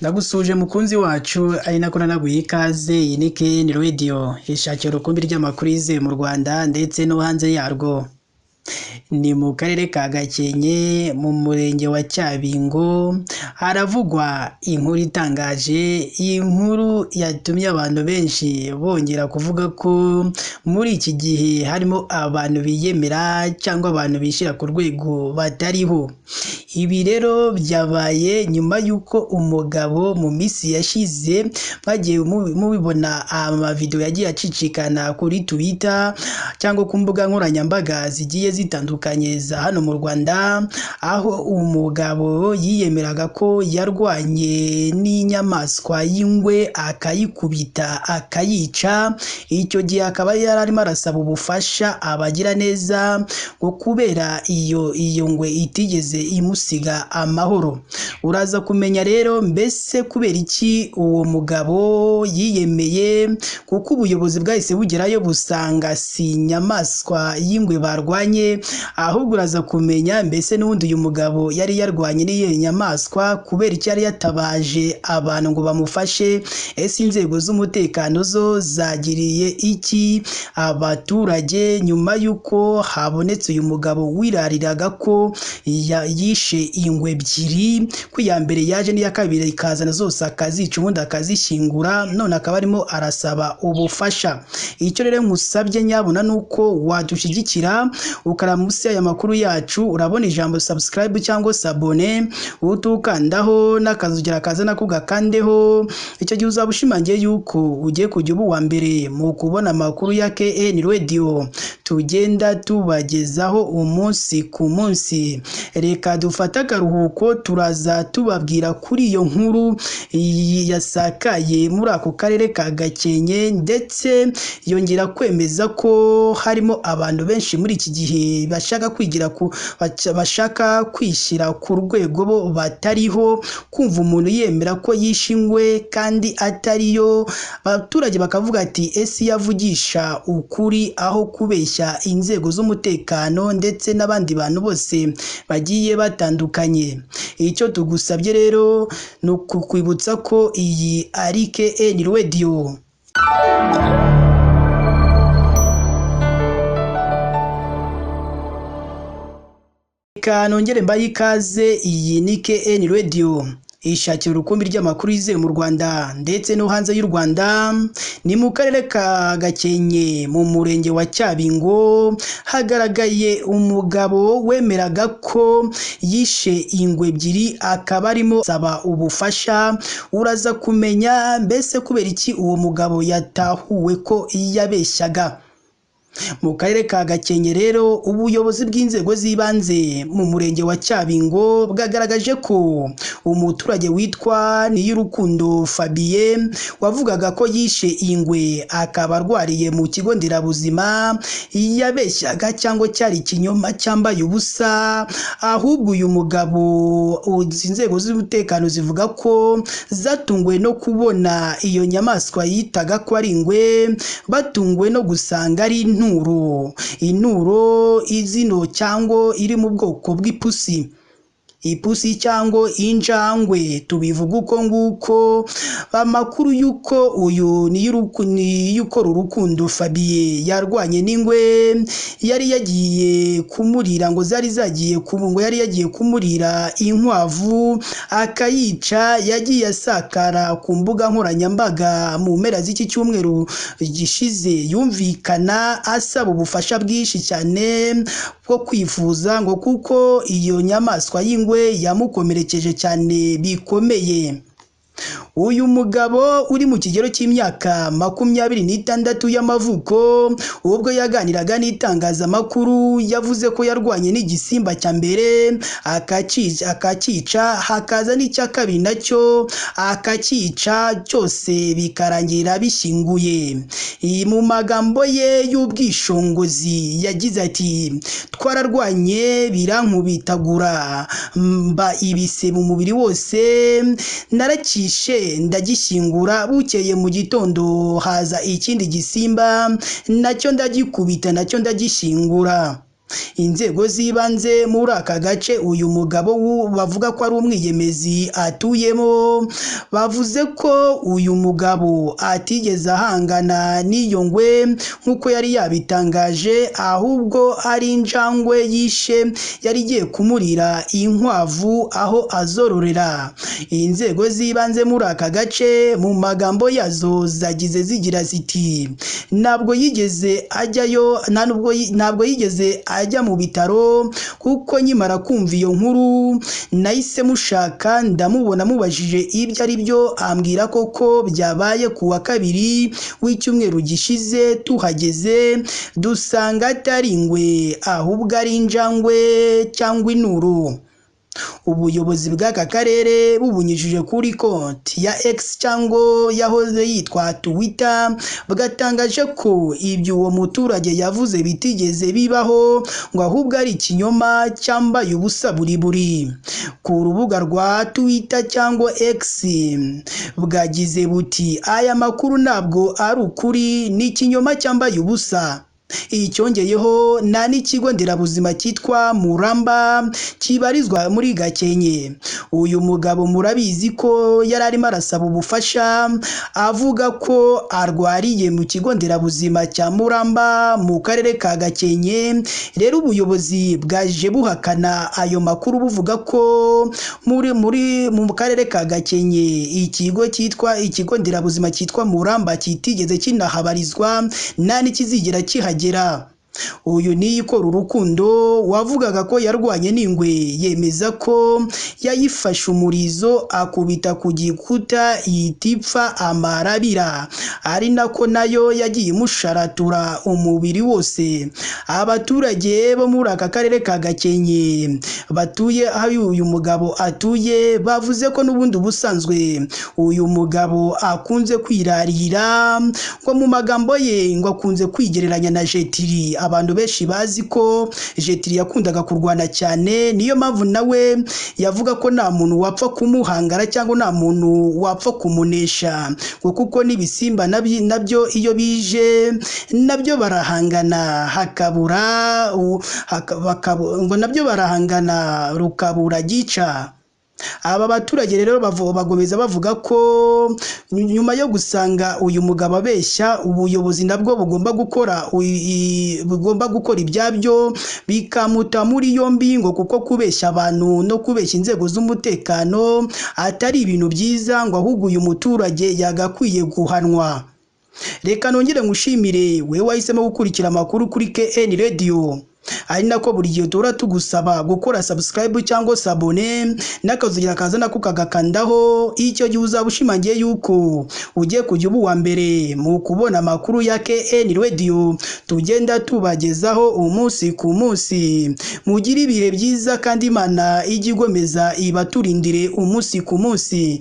Ndagusuje mukunzi wacu, ari nako nanaguye ikaze. Iyi ni KN Radio, ishakira urukumbi ry'amakuru yizewe mu Rwanda ndetse no hanze yarwo. Ni mu karere ka Gakenke mu murenge wa Cyabingo haravugwa inkuru itangaje. Iyi nkuru yatumye abantu benshi bongera kuvuga ko muri iki gihe harimo abantu biyemera cyangwa abantu bishyira ku rwego batariho. Ibi rero byabaye nyuma y'uko umugabo mu minsi yashize bagiye mubibona amavidewo yagiye acicikana kuri Twitter cyangwa ku mbuga nkoranyambaga zigiye zitandukanye za hano mu Rwanda, aho umugabo yiyemeraga ko yarwanye n'inyamaswa y'ingwe akayikubita akayica. Icyo gihe akaba yari arimo arasaba ubufasha abagiraneza ngo kubera iyo ngwe itigeze imusiga amahoro. Uraza kumenya rero mbese kubera iki uwo mugabo yiyemeye, kuko ubuyobozi bwahise bugerayo busanga si inyamaswa y'ingwe barwanye, ahubwo uraza kumenya mbese n'ubundi uyu mugabo yari yarwanye n'iyo nyamaswa kubera icyo yari yatabaje abantu ngo bamufashe. Ese inzego z'umutekano zo zagiriye iki abaturage nyuma y'uko habonetse uyu mugabo wirariraga ko yishe ingwe ebyiri, ko iya mbere yaje n'iya kabiri ikazana zose akazica ubundi akazishyingura, none akaba arimo arasaba ubufasha. Icyo rero nkusabye nyabuna ni uko wadushyigikira ukara munsi y'aya makuru yacu, urabona ijambo subscribe cyangwa s'abonner, utukandaho n'akazugera kaza nako gakandeho. Icyo gihe uzaba ushimangiye yuko ugiye kujya uba uwa mbere mu kubona amakuru ya KN Radio tugenda tubagezaho umunsi ku munsi. Reka dufate akaruhuko, turaza tubabwira kuri iyo nkuru yasakaye muri ako karere ka Gakenke, ndetse yongera kwemeza ko harimo abantu benshi muri iki gihe bashaka kwigira ku bashaka kwishyira ku rwego bo batariho. Kumva umuntu yemera ko yishe ingwe kandi atariyo, abaturage bakavuga ati ese iyo avugisha ukuri aho kubeshya inzego z'umutekano ndetse n'abandi bantu bose bagiye batandukanye. Icyo tugusabye rero ni ukukwibutsa ko iyi ari KN Radio. Reka nongere mbahe ikaze, iyi ni KN Radio ishakira urukumbi ry'amakuru yizewe mu Rwanda ndetse no hanze y'u Rwanda. Ni mu karere ka Gakenke mu murenge wa Cyabingo hagaragaye umugabo wemeraga ko yishe ingwe ebyiri, akaba arimo asaba ubufasha. Uraza kumenya mbese kubera iki uwo mugabo yatahuwe ko yabeshyaga. Mu karere ka Gakenke rero ubuyobozi bw'inzego z'ibanze mu murenge wa Cyabingo bwagaragaje ko umuturage witwa Niyurukundo Fabien wavugaga ko yishe ingwe akaba arwariye mu kigo nderabuzima yabeshyaga cyangwa cyari ikinyoma cyambaye ubusa. Ahubwo uyu mugabo inzego z'umutekano zivuga ko zatunguwe no kubona iyo nyamaswa yitaga ko ari ingwe, batunguwe no gusanga ari inturo izino cyangwa iri mu bwoko bw'ipusi, ipusi cyangwa injangwe, tubivuga uko nguko. Amakuru y'uko uyu Niyukora Urukundo Fabien yarwanye n'ingwe yari yagiye kumurira, ngo zari zagiye ngo yari yagiye kumurira inkwavu akayica, yagiye asakara ku mbuga nkoranyambaga mu mpera z'iki cyumweru gishize, yumvikana asaba ubufasha bwinshi cyane bwo kwivuza ngo kuko iyo nyamaswa y'ingwe yamukomerekeje cyane bikomeye. Uyu mugabo uri mu kigero cy'imyaka 26 y'amavuko, ubwo yaganiraga n'itangazamakuru yavuze ko yarwanye n'igisimba cya mbere akakica, hakaza n'icya kabiri nacyo akakica, cyose bikarangira bishyinguye. Mu magambo ye y'ubwishongozi yagize ati twararwanye birankubitagura, mba ibise mu mubiri wose, naracishe ndagishyingura, bukeye mu gitondo haza ikindi gisimba nacyo ndagikubita nacyo ndagishyingura. Inzego z'ibanze muri aka gace uyu mugabo bavuga ko ari umwiyemezi atuyemo, bavuze ko uyu mugabo atigeze ahangana n'iyo ngwe nk'uko yari yabitangaje, ahubwo ari injangwe yishe yari igiye kumurira inkwavu aho azororera. Inzego z'ibanze muri aka gace mu magambo yazo zagize zigira ziti: "Ntabwo yigeze ajyayo, ntabwo yigeze ajya mu bitaro, kuko nkimara kumva iyo nkuru nahise mushaka ndamubona, mubajije ibyo ari byo ambwira koko byabaye ku wa kabiri w'icyumweru gishize. Tuhageze dusanga atari ingwe ahubwo ari injangwe cyangwa inuru." Ubuyobozi bw'aka karere bubunyujije kuri konti ya X cyangwa yahoze yitwa Twitter bwatangaje ko ibyo uwo muturage yavuze bitigeze bibaho, ngo ahubwo ari ikinyoma cyambaye ubusa buri buri. Ku rubuga rwa Twitter cyangwa X bwagize buti: "Aya makuru ntabwo ari ukuri, ni ikinyoma cyambaye ubusa. Icyongeyeho nta n'ikigo nderabuzima cyitwa Muramba kibarizwa muri Gakenke. Uyu mugabo murabizi ko yari arimo arasaba ubufasha avuga ko arwariye mu kigo nderabuzima cya Muramba mu karere ka Gakenke. Rero ubuyobozi bwaje buhakana ayo makuru buvuga ko muri muri mu karere ka Gakenke ikigo cyitwa ikigo nderabuzima cyitwa Muramba kitigeze kinahabarizwa, nta n'ikizigera kihagera. Uyu Niyikora Urukundo wavugaga ko yarwanye n'ingwe yemeza ko yayifashe umurizo akubita ku gikuta ihita ipfa amarabira, ari nako nayo yagiye imusharatura umubiri wose. Abaturage bo muri aka karere ka Gakenke batuye aho uyu mugabo atuye bavuze ko n'ubundi ubusanzwe uyu mugabo akunze kwirarira, ngo mu magambo ye ngo akunze kwigereranya na Jetiri. Abantu benshi bazi ko Jetiri yakundaga kurwana cyane, niyo mpamvu nawe yavuga ko nta muntu wapfa kumuhangara cyangwa nta muntu wapfa kumunesha, ngo kuko n'ibisimba nabyo iyo bije nabyo barahangana hakabura ngo nabyo barahangana rukabura gica. Aba baturage rero bagomeza bavuga ko nyuma yo gusanga uyu mugabo abeshya, ubuyobozi nabwo bugomba gukora ibyabyo bikamuta muri yombi, ngo kuko kubeshya abantu no kubeshya inzego z'umutekano atari ibintu byiza, ngo ahubwo uyu muturage yagakwiye guhanwa. Reka nongere ngushimire wewe wahisemo gukurikira amakuru kuri KN Radio, ari nako buri gihe duhora tugusaba gukora subscribe cyangwa s'abonner n'akazugira kaza nako kagakandaho. Icyo gihe uzaba ushimangiye yuko ugiye kujya uba uwa mbere mu kubona amakuru ya KN Radio tugenda tubagezaho umunsi ku munsi. Mugire ibihe byiza kandi Imana ijye igomeza ibaturindire umunsi ku munsi.